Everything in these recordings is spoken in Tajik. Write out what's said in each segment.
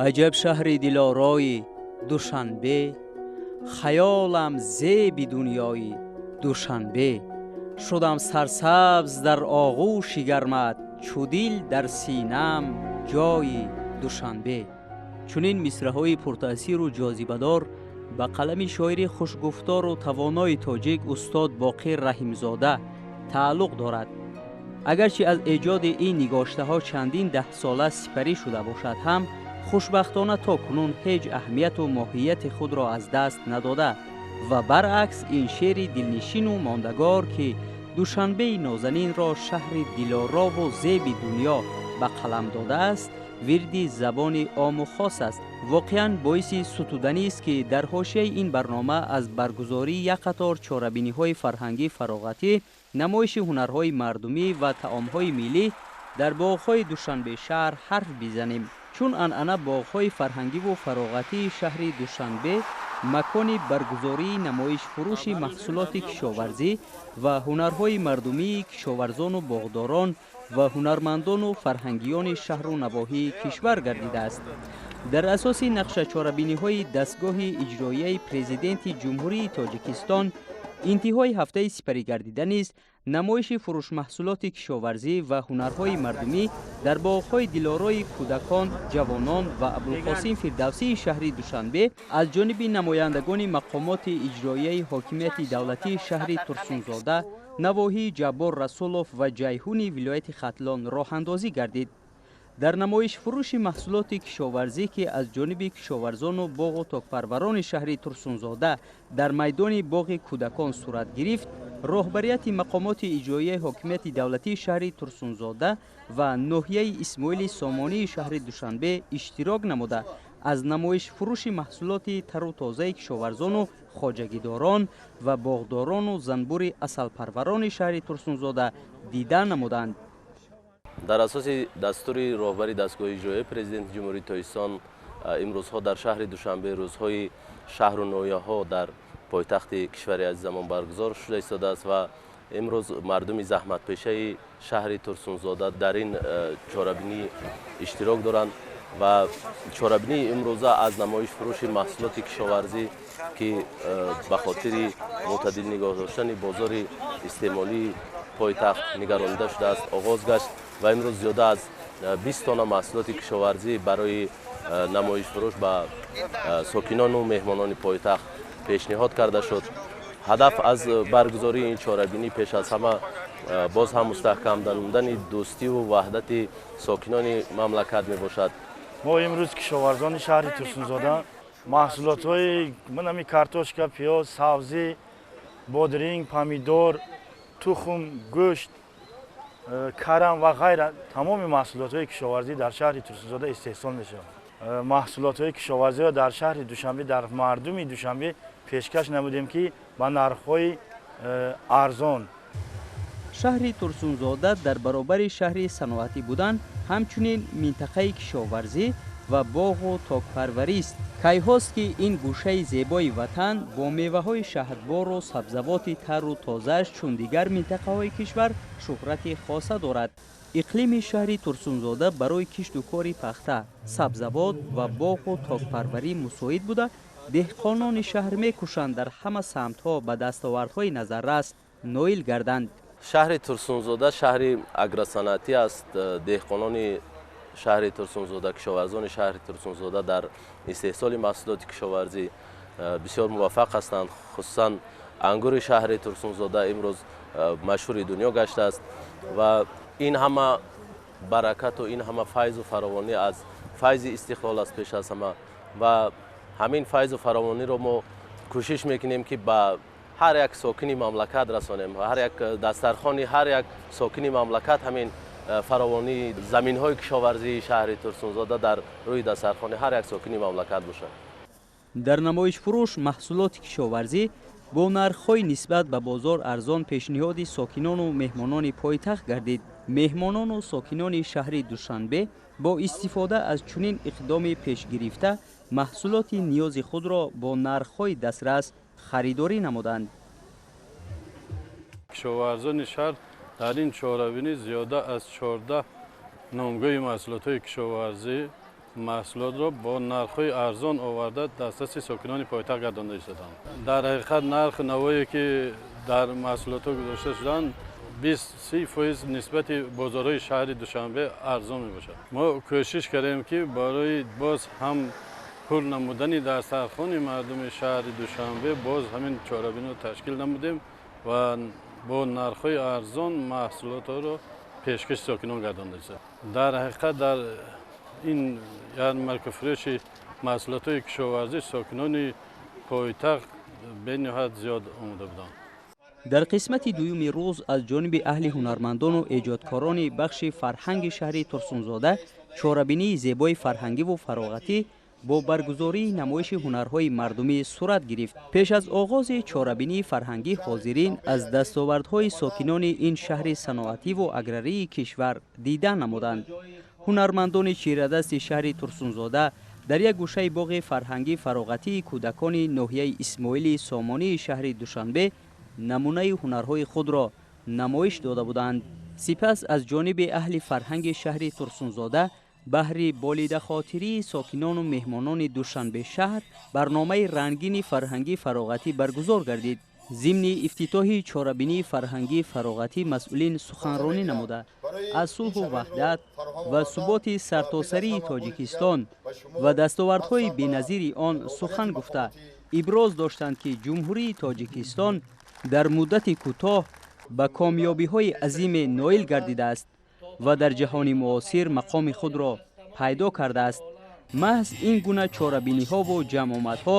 Аҷаб шаҳри дилорои Душанбе, хаёлам зеби дунёи Душанбе. Шудам сарсабз дар оғӯши гармат, чу дил дар синам ҷои Душанбе. Чунин мисраҳои пуртаъсиру ҷозибадор ба қалами шоири хушгуфтору тавонои тоҷик устод Боқир Раҳимзода тааллуқ дорад. Агарчи аз эҷоди ин нигоштаҳо чандин даҳсола сипарӣ шуда бошад ҳам, хушбахтона то кунун ҳеҷ аҳамияту моҳияти худро аз даст надода ва баръакс ин шеъри дилнишину мондагор, ки Душанбеи нозанинро шаҳри дилорову зеби дунё ба қалам додааст, вирди забони ому хос аст. Воқеан боиси сутуданист, ки дар ҳошияи ин барнома аз баргузории як қатор чорабиниҳои фарҳангӣ, фароғатӣ, намоиши ҳунарҳои мардумӣ ва таомҳои миллӣ дар боғҳои Душанбе шаҳр ҳарф бизанем. Чун анъана, боғҳои фарҳангиву фароғатии шаҳри Душанбе макони баргузории намоиш-фурӯши маҳсулоти кишоварзӣ ва ҳунарҳои мардумии кишоварзону боғдорон ва ҳунармандону фарҳангиёни шаҳру навоҳии кишвар гардидааст. Дар асоси нақшачорабиниҳои дастгоҳи иҷроияи Президенти Ҷумҳурии Тоҷикистон, интиҳои ҳафтаи сипаригардида низ намоиши фурӯшмаҳсулоти кишоварзӣ ва ҳунарҳои мардумӣ дар боғҳои дилорои кӯдакон, ҷавонон ва Абулқосим Фирдавсии шаҳри Душанбе аз ҷониби намояндагони мақомоти иҷроияи ҳокимияти давлатии шаҳри Турсунзода, навоҳии Ҷаббор Расулов ва Ҷайҳуни вилояти Хатлон роҳандозӣ гардид. Дар намоишфурӯши маҳсулоти кишоварзӣ, ки аз ҷониби кишоварзону боғу токпарварони шаҳри Турсунзода дар майдони боғи кӯдакон сурат гирифт, роҳбарияти мақомоти иҷроияи ҳокимияти давлатии шаҳри Турсунзода ва ноҳияи Исмоили Сомонии шаҳри Душанбе иштирок намуда, аз намоишфурӯши маҳсулоти тару тозаи кишоварзону хоҷагидорон ва боғдорону занбури асалпарварони шаҳри Турсунзода дида намуданд. Дар асоси дастури роҳбари дастгоҳи иҷроияи Президенти Ҷумҳурии Тоҷикистон, имрӯзҳо дар шаҳри Душанбе рӯзҳои шаҳру ноҳияҳо дар пойтахти кишвари азизамон баргузор шуда истодааст ва имрӯз мардуми заҳматпешаи шаҳри Турсунзода дар ин чорабинӣ иштирок доранд ва чорабинии имрӯза аз намоиш фурӯши маҳсулоти кишоварзӣ, ки ба хотири мӯътадил нигоҳ доштани бозори истеъмолии пойтахт нигаронида шудааст, оғоз гашт ва имрӯз зиёда аз 20 тонна маҳсулоти кишоварзӣ барои намоишфурӯш ба сокинону меҳмонони пойтахт пешниҳод карда шуд. Ҳадаф аз баргузории ин чорабинӣ пеш аз ҳама боз ҳам мустаҳкам намудани дӯстиву ваҳдати сокинони мамлакат мебошад. Мо имрӯз, кишоварзони шаҳри Турсунзода, маҳсулотҳои манами картошка, пиёз, сабзӣ, бодринг, помидор, тухм, гӯшт, карам ва ғайра, тамоми маҳсулотҳои кишоварзӣ дар шаҳри Турсунзода истеҳсол мешавад, маҳсулотҳои кишоварзиро дар шаҳри Душанбе дар мардуми Душанбе пешкаш намудем, ки ба нархҳои арзон. Шаҳри Турсунзода дар баробари шаҳри саноатӣ будан, ҳамчунин минтақаи кишоварзӣ ва боғу токпарварист. Кайҳост, ки ин гӯшаи зебои ватан бо меваҳои шаҳдбору сабзавоти тару тозааш чун дигар минтақаҳои кишвар шӯҳрати хоса дорад. Иқлими шаҳри Турсунзода барои кишту кори пахта, сабзавот ва боғу токпарварӣ мусоид буда, деҳқонони шаҳр мекӯшанд дар ҳама самтҳо ба дастовардҳои назаррас ноил гарданд. Шаҳри Турсунзода шаҳри агросаноатӣ аст. Деҳқонони шаҳри Турсунзода, кишоварзони шаҳри Турсунзода дар истеҳсоли маҳсулоти кишоварзӣ бисёр муваффақ ҳастанд. Хусусан ангури шаҳри Турсунзода имрӯз машҳури дунё гаштааст ва ин ҳама баракату ин ҳама файзу фаровонӣ аз файзи истиқлол аст пеш аз ҳама ва ҳамин файзу фаровониро мо кӯшиш мекунем, ки ба ҳар як сокини мамлакат расонем, ҳар як дастархони ҳар як сокини мамлакат ҳамин фаровонии заминҳои кишоварзии шаҳри Турсунзода дар рӯи дастархони ҳар як сокини мамлакат бошад. Дар намоишфурӯш маҳсулоти кишоварзӣ бо нархҳои нисбат ба бозор арзон пешниҳоди сокинону меҳмонони пойтахт гардид. Меҳмонону сокинони шаҳри Душанбе бо истифода аз чунин иқдоми пешгирифта маҳсулоти ниёзи худро бо нархҳои дастрас харидорӣ намуданд. Кишоварзони шаҳр дар ин чорабинӣ зиёда аз 14 номгӯи маҳсулотҳои кишоварзӣ Маҳсулотро бо нархҳои арзон оварда дастраси сокинони пойтахт гардонда истоданд. Дар ҳақиқат нархи навое ки дар маҳсулотҳо гузошта шуданд 20-30% нисбати бозорҳои шаҳри Душанбе арзон мебошад. Мо кӯшиш кардем ки барои боз ҳам пур намудани дастархони мардуми шаҳри Душанбе боз ҳамин чорабиниро ташкил намудем ва бо нархҳои арзон маҳсулотҳоро пешкаши сокинон гардонда истодем. Дар ҳақиқат дар ин ярмарка фурӯши маҳсулотҳои кишоварзӣ сокинони пойтахт бениҳоят зиёд омода буданд. Дар қисмати дуюми рӯз аз ҷониби аҳли ҳунармандону эҷодкорони бахши фарҳанги шаҳри Турсунзода чорабинии зебои фарҳангиву фароғатӣ бо баргузории намоиши ҳунарҳои мардумӣ сурат гирифт. Пеш аз оғози чорабинии фарҳангӣ ҳозирин аз дастовардҳои сокинони ин шаҳри саноативу аграрии кишвар дида намуданд. Ҳунармандони чирадасти шаҳри Турсунзода дар як гӯшаи боғи фарҳангӣ фароғатии кӯдакони ноҳияи Исмоили Сомонии шаҳри Душанбе намунаи ҳунарҳои худро намоиш дода буданд. Сипас аз ҷониби аҳли фарҳанги шаҳри Турсунзода баҳри болидахотирии сокинону меҳмонони Душанбе шаҳр барномаи рангини фарҳангӣ фароғатӣ баргузор гардид. Зимни ифтитоҳи чорабинии фарҳангӣ фароғатӣ масъулин суханронӣ намуда аз сулҳу ваҳдат ва суботи сартосарии Тоҷикистон ва дастовардҳои беназири он сухан гуфта иброз доштанд, ки Ҷумҳурии Тоҷикистон дар муддати кӯтоҳ ба комёбиҳои азиме ноил гардидааст ва дар ҷаҳони муосир мақоми худро пайдо кардааст. Маҳз ин гуна чорабиниҳову ҷамъомадҳо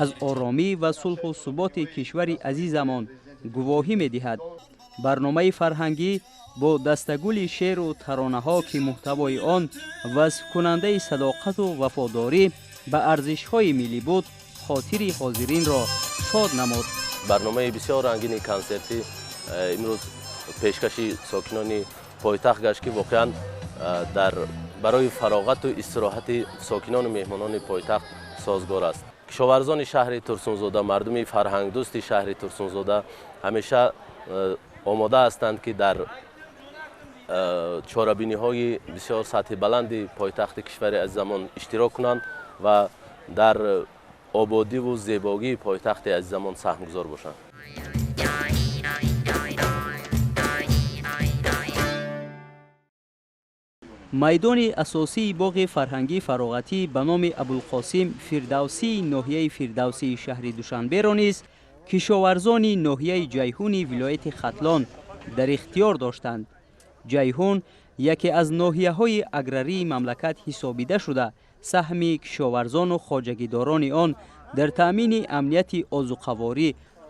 аз оромӣ ва сулҳу суботи кишвари азизамон гувоҳӣ медиҳад. Барномаи фарҳангӣ бо дастагули шеъру таронаҳо, ки муҳтавои он васфкунандаи садоқату вафодорӣ ба арзишҳои миллӣ буд, хотири ҳозиринро шод намуд. Барномаи бисёр рангини консертӣ имрӯз пешкаши сокинони пойтахт гашт, ки воқеан дар барои фароғату истироҳати сокинону меҳмонони пойтахт созгор аст. Кишоварзони шаҳри Турсунзода, мардуми фарҳангдӯсти шаҳри Турсунзода ҳамеша омода ҳастанд, ки дар чорабиниҳои бисёр сатҳи баланди пойтахти кишвари азизамон иштирок кунанд ва дар ободиву зебогии пойтахти азизамон саҳмгузор бошанд. Майдони асосии боғи фарҳангӣ фароғатӣ ба номи Абулқосим Фирдавсии ноҳияи Фирдавсии шаҳри Душанберо низ кишоварзони ноҳияи Ҷайҳуни вилояти Хатлон дар ихтиёр доштанд. Ҷайҳун яке аз ноҳияҳои аграрии мамлакат ҳисобида шуда, саҳми кишоварзону хоҷагидорони он дар таъмини амнияти озуқаворӣ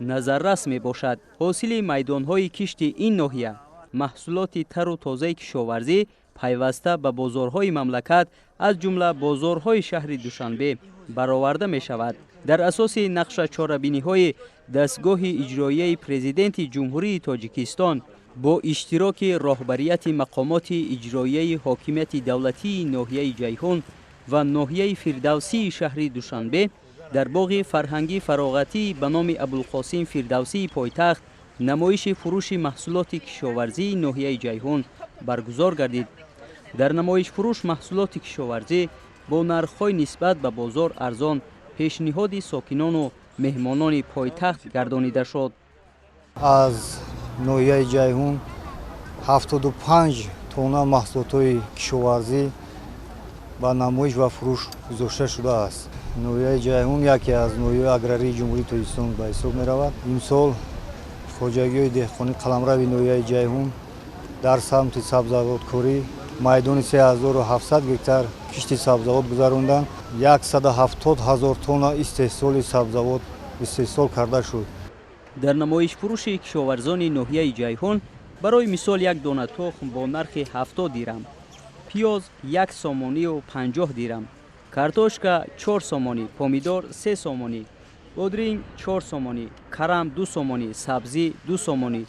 назаррас мебошад. Ҳосили майдонҳои кишти ин ноҳия маҳсулоти тару тозаи кишоварзӣ пайваста ба бозорҳои мамлакат, аз ҷумла бозорҳои шаҳри Душанбе бароварда мешавад. Дар асоси нақша-чорабиниҳои дастгоҳи иҷроияи Президенти Ҷумҳурии Тоҷикистон бо иштироки роҳбарияти мақомоти иҷроияи ҳокимияти давлатии ноҳияи Ҷайҳун ва ноҳияи Фирдавсии шаҳри Душанбе дар боғи фарҳангӣ фароғатӣ ба номи Абулқосим Фирдавсии пойтахт намоиши фурӯши маҳсулоти кишоварзии ноҳияи Ҷайҳун баргузор гардид. Дар намоишфурӯш маҳсулоти кишоварзӣ бо нархҳои нисбат ба бозор арзон пешниҳоди сокинону меҳмонони пойтахт гардонида шуд. Аз ноҳияи Ҷайҳун 75 тонна маҳсулотҳои кишоварзӣ ба намоиш ва фурӯш гузошта шудааст. Ноҳияи Ҷайҳун яке аз ноҳияҳои аграрии Ҷумҳурии Тоҷикистон ба ҳисоб меравад. Имсол хоҷагиҳои деҳқонӣ қаламрави ноҳияи Ҷайҳун дар самти сабзавоткорӣ майдони 3700 гектар кишти сабзавот гузаронданд. 170 000 тонна истеҳсоли сабзавот истеҳсол карда шуд. Дар намоишфурӯши кишоварзони ноҳияи Ҷайҳун барои мисол як дона тухм бо нархи 70 дирам, пиёз 1 сомонию 50 дирам, картошка 4 сомонӣ, помидор 3 сомонӣ, бодринг 4 сомонӣ, карам 2 сомонӣ, сабзӣ 2 сомонӣ,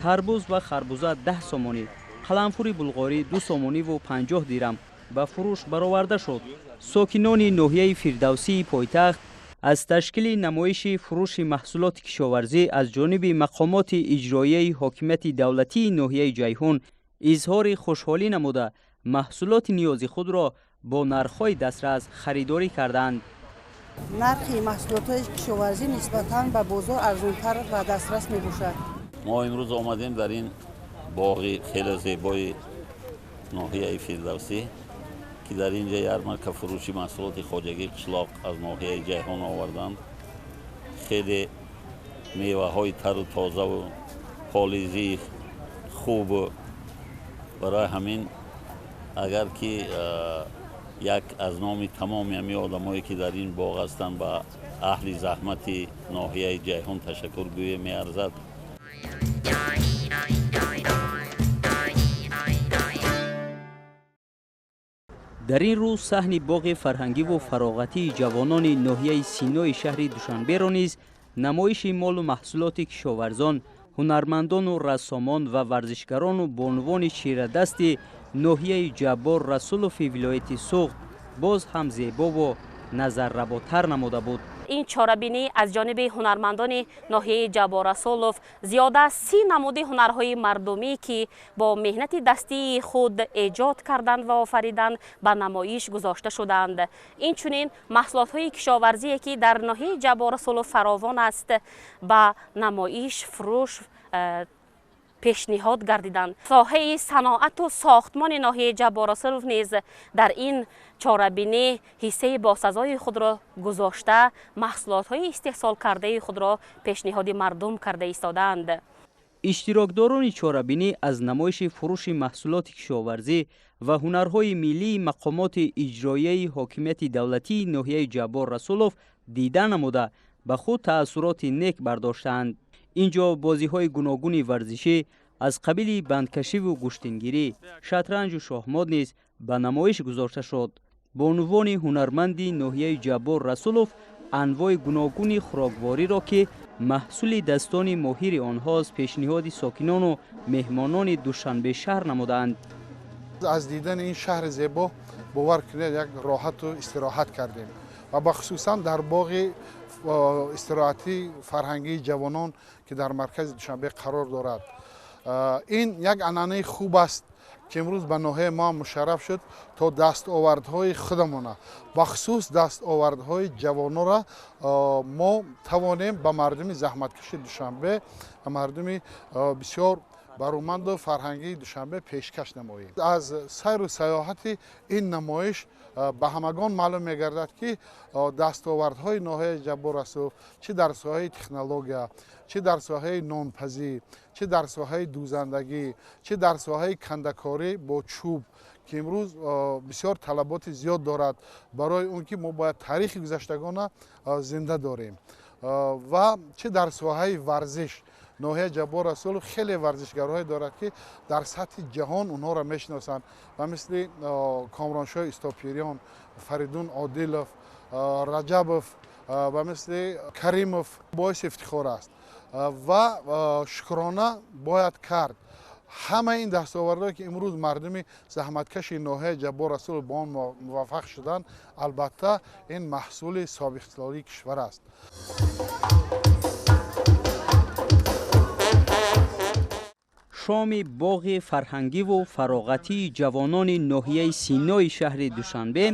тарбуз ва харбуза 10 сомонӣ, қаламфури булғорӣ 2 сомониву 50 дирам ба фурӯш бароварда шуд. Сокинони ноҳияи Фирдавсии пойтахт аз ташкили намоиши фурӯши маҳсулоти кишоварзӣ аз ҷониби мақомоти иҷроияи ҳокимияти давлатии ноҳияи Ҷайҳун изҳори хушҳолӣ намуда, Маҳсулоти ниёзи худро бо нархҳои дастрас харидорӣ карданд. Нархи маҳсулотҳои кишоварзӣ нисбатан ба бозор арзонтар ва дастрас мебошад. Мо имрӯз омадем дар ин боғи хеле зебои ноҳияи Фирдавсӣ, ки дар ин ҷа ярмарка фурӯши маҳсулоти хоҷагии қишлоқ аз ноҳияи Ҷайҳон оварданд. Хеле меваҳои тару тозаву полизии хубу барои ҳамин агар ки як аз номи тамоми ҳамин одамое ки дар ин боғ ҳастанд ба аҳли заҳмати ноҳияи Ҷайҳон ташаккур гӯе меарзад. Дар ин рӯз саҳни боғи фарҳангиву фароғатии ҷавонони ноҳияи Синои шаҳри Душанберо низ намоиши молу маҳсулоти кишоварзон, ҳунармандону рассомон ва варзишгарону бонувони чирадасти ноҳияи Ҷаббор Расулови вилояти Суғд боз ҳам зебову назарработар намуда буд. Ин чорабинӣ аз ҷониби ҳунармандони ноҳияи Ҷаббор Расулов зиёда аз 30 намуди ҳунарҳои мардумӣ, ки бо меҳнати дастии худ эҷод карданд ва офариданд, ба намоиш гузошта шуданд. Инчунин маҳсулотҳои кишоварзие, ки дар ноҳияи Ҷаббор Расулов фаровон аст, ба намоиш фурӯш пешниҳод гардиданд. Соҳаи саноату сохтмони ноҳияи Ҷаббор Расулов низ дар ин чорабинӣ ҳиссаи босазои худро гузошта, маҳсулотҳои истеҳсолкардаи худро пешниҳоди мардум карда истодаанд. Иштирокдорони чорабинӣ аз намоиши фурӯши маҳсулоти кишоварзӣ ва ҳунарҳои миллии мақомоти иҷроияи ҳокимияти давлатии ноҳияи Ҷаббор Расулов дида намуда, ба худ таассуроти нек бардоштаанд. Инҷо бозиҳои гуногуни варзишӣ аз қабили бандкашиву гӯштингирӣ, шатранҷу шоҳмот низ ба намоиш гузошта шуд. Бонувони ҳунарманди ноҳияи Ҷаббор Расулов анвои гуногуни хӯроквориро, ки маҳсули дастони моҳири онҳост, пешниҳоди сокинону меҳмонони Душанбе шаҳр намуданд. Аз дидани ин шаҳри зебо, бовар кунед, як роҳату истироҳат кардем ва бахусусан дар боғи истироҳатии фарҳангии ҷавонон, ки дар маркази Душанбе қарор дорад. Ин як анъанаи хуб аст, ки имрӯз ба ноҳияи мо мушарраф шуд, то дастовардҳои худамона, бахусус дастовардҳои ҷавононро мо тавонем ба мардуми заҳматкаши Душанбе, ба мардуми бисёр бароманду фарҳангии Душанбе пешкаш намоем. Аз сайру сайёҳати ин намоиш ба ҳамагон маълум мегардад, ки дастовардҳои ноҳияи Ҷаббор Расулов чӣ дар соҳаи технология, чӣ дар соҳаи нонпазӣ, чӣ дар соҳаи дӯзандагӣ, чӣ дар соҳаи кандакорӣ бо чӯб, ки имрӯз бисёр талаботи зиёд дорад барои он ки мо бояд таърихи гузаштагона зинда дорем, ва чӣ дар соҳаи варзиш. Ноҳияи Ҷаббор Расулов хеле варзишгарҳое дорад, ки дар сатҳи ҷаҳон онҳоро мешиносанд, ва мисли Комроншоҳ Истопириён, Фаридун Одилов, Раҷабов ва мисли Каримов боиси ифтихор аст ва шукрона бояд кард. Ҳамаи ин дастовардҳое, ки имрӯз мардуми заҳматкаши ноҳияи Ҷаббор Расулов ба он муваффақ шуданд, албатта ин маҳсули соҳибиқтидории кишвар аст. Шоми боғи фарҳангиву фароғатии ҷавонони ноҳияи Синои шаҳри Душанбе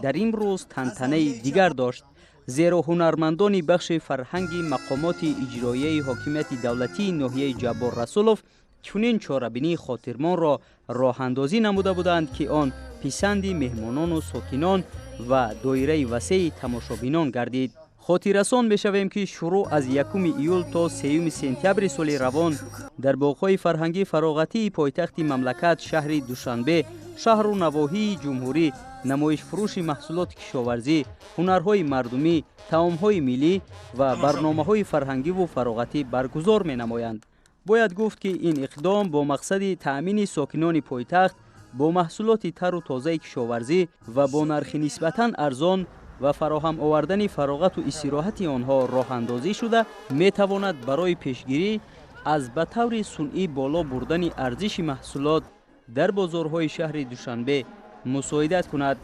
дар ин рӯз тантанаи дигар дошт, зеро ҳунармандони бахши фарҳанги мақомоти иҷроияи ҳокимияти давлатии ноҳияи Ҷаббор Расулов чунин чорабинии хотирмонро роҳандозӣ намуда буданд, ки он писанди меҳмонону сокинон ва доираи васеи тамошобинон гардид. Хотиррасон мешавем, ки шурӯъ аз 1 июл то 3 сентябри соли равон дар боғҳои фарҳангӣ фароғатии пойтахти мамлакат шаҳри Душанбе, шаҳру навоҳии ҷумҳурӣ намоишфурӯши маҳсулоти кишоварзӣ, ҳунарҳои мардумӣ, таомҳои миллӣ ва барномаҳои фарҳангиву фароғатӣ баргузор менамоянд. Бояд гуфт, ки ин иқдом бо мақсади таъмини сокинони пойтахт бо маҳсулоти тару тозаи кишоварзӣ ва бо нархи нисбатан арзон ва фароҳам овардани фароғату истироҳати онҳо роҳандозӣ шуда, метавонад барои пешгирӣ аз ба таври сунъӣ боло бурдани арзиши маҳсулот дар бозорҳои шаҳри Душанбе мусоидат кунад.